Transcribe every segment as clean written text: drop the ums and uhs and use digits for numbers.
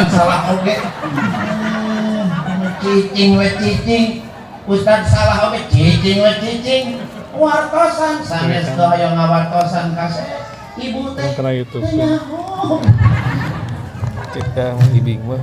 Salah oge. Cicing we cicing. Ustad salah oge, cicing we cicing. Wartosan sanes teu hoyong ngawartosan ka ibu teh. Kena YouTube. Teu nyaho. Cek ibing mah.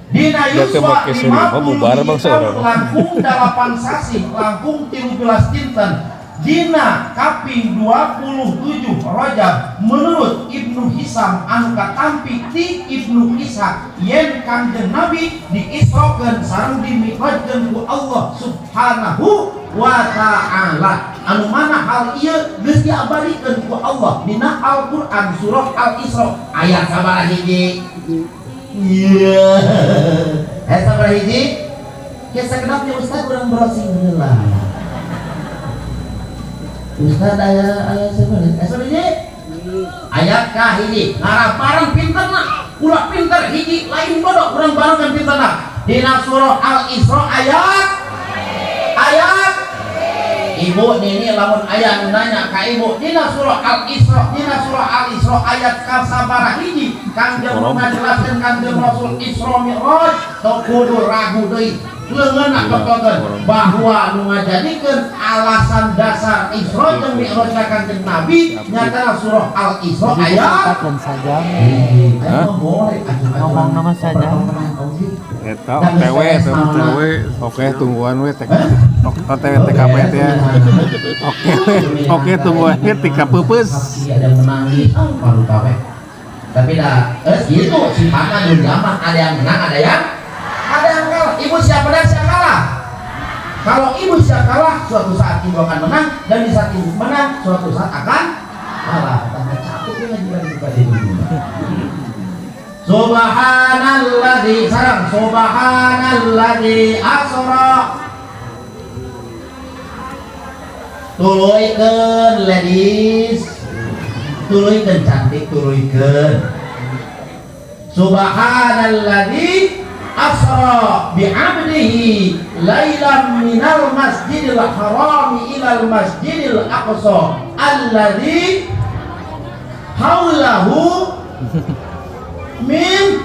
Dina Ya, teu yuswa make seuri mah bubar bangsa tahun urang. Langkung 8 sasih langkung 13 dinten dina kaping 27 Rajab, menurut Ibnu Hisam anu katampi ti Ibnu Ishaq, yen Kangjeng Nabi diisrokeun sareng dimi'rajkeun ku Allah Subhanahu wa Ta'ala, anu mana hal ieu geus diabadikeun ku Allah dina Al-Qur'an surah Al-Isra ayat sabaraha hiji? Iya. Eh, sabaraha hiji? Ya, sakedapnya Ustaz urang browsing heula. Ustaz aya aya sabaraha? Eh, sabaraha hiji? Ayat ka hiji. Ngarah bareng pinterna. Ulah pinter hiji lain bodoh, urang bareng kan pinterna. Dina surah Al-Isra ayat ayat. Ibu nini, lamun aya nu nanya ka ibu dina surah Al-Isra, dina surah Al-Isra ayat ka sabaraha hiji Kangjeng ngajelaskeun Kangjeng Rasul Isra Mi'raj, teu kudu ragu deui, leungeunna totokeun bahwa nu ngajadikeun alasan dasar Isra jeung Mi'raj ka Kangjeng Nabi nyatana surah Al-Isra ayat Dan saja. Aya mah boleh. Ngomong nama saja. Eta OTW, eta OTW. Oke, tungguan we TK. OTW TKP teh ya. Oke we, oke, tungguan we tika peupeus. Ada yang menangis, ah, malu kawe. Tapi dah, eh, gitu sifatnya dunia mah, ada yang menang, ada yang kalah. Ibu siap menang, siap kalah. Kalau ibu siap kalah, suatu saat ibu akan menang, dan di saat ibu menang, suatu saat akan kalah. Karena capek lagi lagi buka di dunia. Subhanalladzi sareng subhanalladzi asra. Tuluykeun, ladies, tuluykeun, cantik, tuluykeun. Subhanalladzi asra bi'abdihi lailan minal masjidil harami ilal masjidil aqsa alladzi haulahu min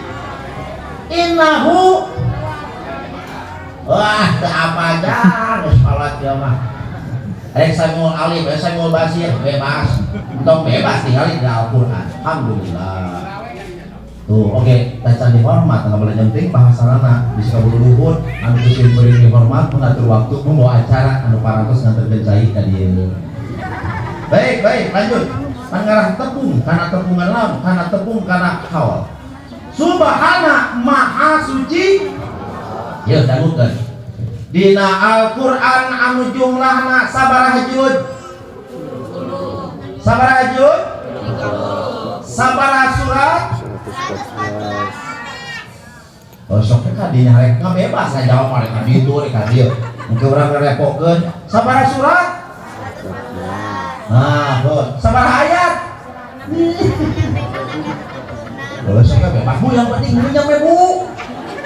innahu. Wah, teu apa aja geus salat ya mah. Rek Samuel Alif, rek Samuel Basir, bebas. Entong bebas tinggal di Al-Qur'an. Alhamdulillah. Tuh, oke, okay. Dihormat, nggak boleh penting bahasana bisa kabur luhur, anu kusim beri dihormat, mengatur waktu, membawa acara, anu parantos nganterkeun cai ka dieu. Baik, baik, lanjut. Pangarah tepung, karena tepungan lam, karena tepung, karena haul. Subhana, maha suci. Ya, dangukeun. Dina Al-Qur'an anu jumlahna sabaraha juz? Sabaraha juz? Sabaraha surat? 114. Oh, sok ka dinya rek bebas jawab, rek ka ditu rek ka dieu. Engke urang ngarepokeun. Sabaraha surat? Nah, tuh. Sabaraha ayat? Boleh sok bebas. Bu, yang penting ngunyam we, Bu.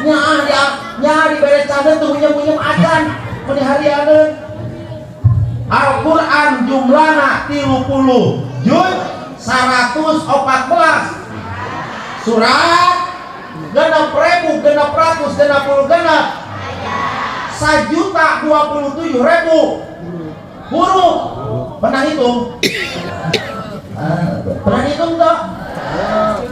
Nya di nya dibere cadeun tuh ngunyam-ngunyam acan mun harianeun. Al-Qur'an jumlahna 30 juz, 114 surat, 6.666, 1.027.000 huruf. Pernah hitung? Ah, pernah hitung tak?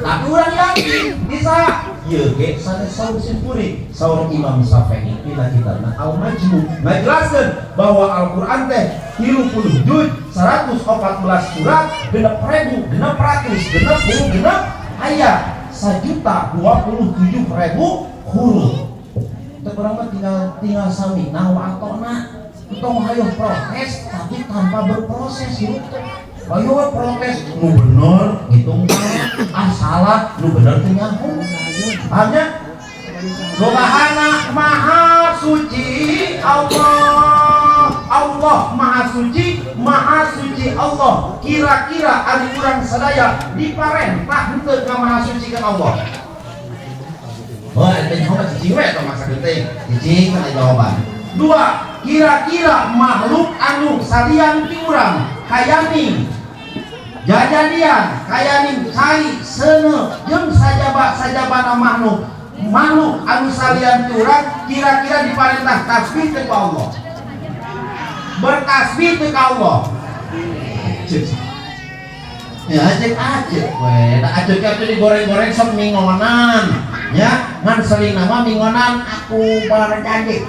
Tapi orang yakin bisa. Ieu ge sanes saur simpuri, saur Imam Syafi'i dina kitabna Al-Majmu ngajelaskeun bahwa Al-Qur'an teh 30 juz, 114 surat, 6.666 ayat, 1.027.000 huruf. Teu urang mah tinggal tinggal sami'na wa ata'na. Tong hayo protes tapi tanpa berproses hirup teh. Ayo protes nu bener, ngitung salah, ah salah, nu bener teu nyaho. Paham ya? Subhana, maha suci Allah. Allah maha suci, maha suci Allah. Kira-kira ari urang sadaya diparentah henteu ka maha suci ka Allah? Wah, eta nyaho mah cicing we atau maksa geuting? Cicing kana jawaban. Dua, kira-kira makhluk anu salian ti urang hayaning Jajadian kayaning kai seuneu jeung sajaba sajabana makhluk makhluk anu salian ti urang kira-kira diparentah tasbih teu ku Allah, bertasbih teu ka Allah? Cek. Ya acek acek we, da acek teh digoreng-goreng sok mingonan ya, ngan sering nama mingonan aku berjanji.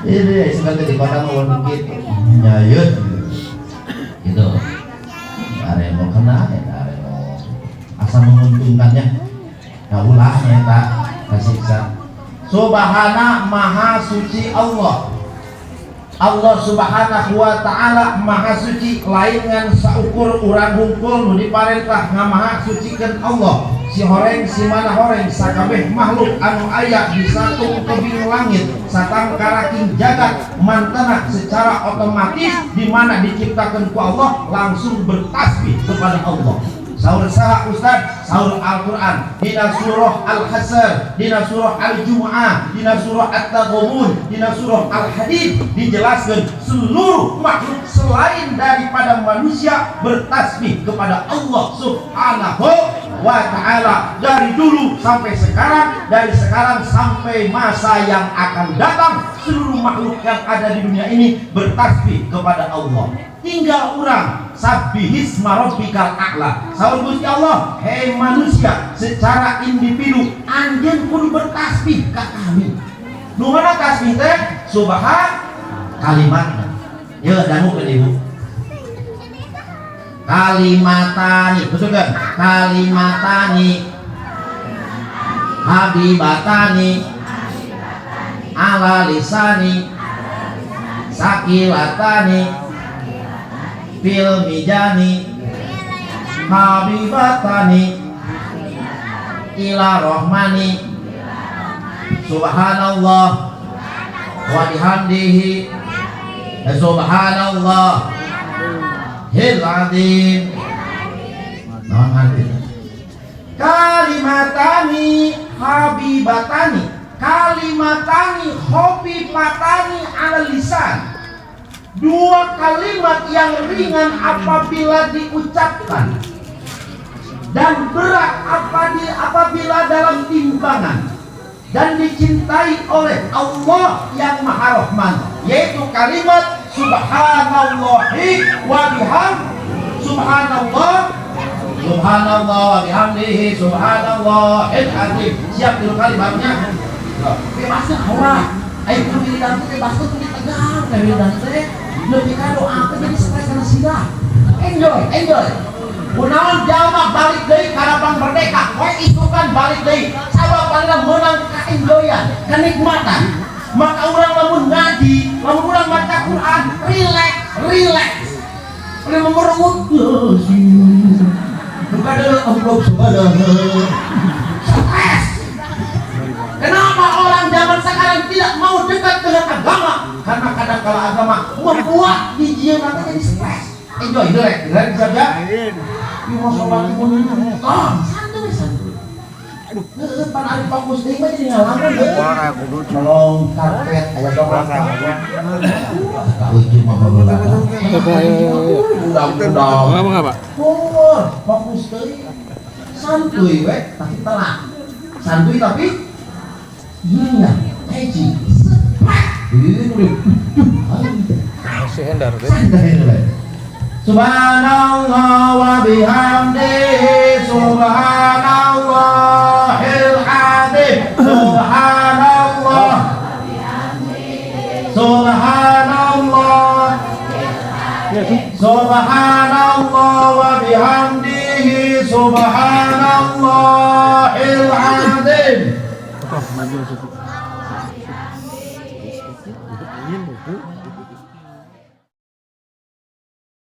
Ini sebagai di kota mau gitu nyayut gitu, aremo kena ya, aremo asa menguntungkannya. Nah, ulahnya tak kasiksa. Subhana, maha suci Allah. Allah Subhanahu wa Ta'ala maha suci, lain ngan saukur urang hungkul nu diparentah ngamaha sucikeun Allah. Si horeng si mana horeng, sakabeh makhluk anu aya di satu tebing langit satang karaking jagat mantena secara otomatis di mana diciptakan ku Allah langsung bertasbih kepada Allah. Saur saha, Ustaz? Saur Al-Quran dina surah Al-Hasr, dina surah Al-Jumu'ah, dina surah At-Taghabun, dina surah Al-Hadid dijelaskan seluruh makhluk selain daripada manusia bertasbih kepada Allah Subhanahu wa Ta'ala dari dulu sampai sekarang, dari sekarang sampai masa yang akan datang. Seluruh makhluk yang ada di dunia ini bertasbih kepada Allah, tinggal urang. Sabbihisma rabbikal a'la, saur Gusti Allah, hei manusia, secara individu anjeun kudu bertasbih ka kami. Nu mana tasbih teh? Subhan kalimatna ya, dangukeun ibu. Kalimatani, betul kan? Kalimatani habibatani ala lisani sakilatani fil mizani habibatani ila rohmani. Subhanallah wa bihamdihi subhanallah hil azim. Naon artinya kalimatani habibatani, kalimatani khofifatani ala lisan? Dua kalimat yang ringan apabila diucapkan dan berat apabila dalam timbangan dan dicintai oleh Allah yang Maha Rahman, yaitu kalimat subhanallahi wa biham subhanallah subhanallah wa bihamdihi subhanallahil azim. Siap tilu kalimatnya, bebasnya aura. Ayo kudu wiridan teh bebas tuh, tegang kayak wiridan teh lebih ka doa teh jadi stres karena sirah. Enjoy, enjoy. Kunaon jalma balik deui ka lapang merdeka poe isukan balik deui? Sabab paling menang kaenjoyan, kenikmatan. Maka urang lamun ngaji, lamun urang maca Quran, relax, relax. Udah memerengut, bukan ada amplop sebelah, stres. Kenapa orang zaman sekarang tidak mau dekat dengan agama? Karena kadang kala agama membuat dia nanti jadi stres. Enjoy, relax, relax saja. Ieu mah sholat ieu ah, santuy santuy. Aduh, heueuh pan ari fokus deui mah jadi ngalaman heueuh. Colong karpet aya dong. Ka ujung mah baheula. Budak-budak. Enggak, enggak, Pak. Oh, fokus deui. Santuy we, tapi telat. Santuy tapi iya, hiji. Ini Si Hendar teh. Santai we. Subhanallah wa bihamdihi subhanallahil azim subhanallah subhanallah subhanallah wa bihamdihi subhanallahil azim. Oh, maju situ.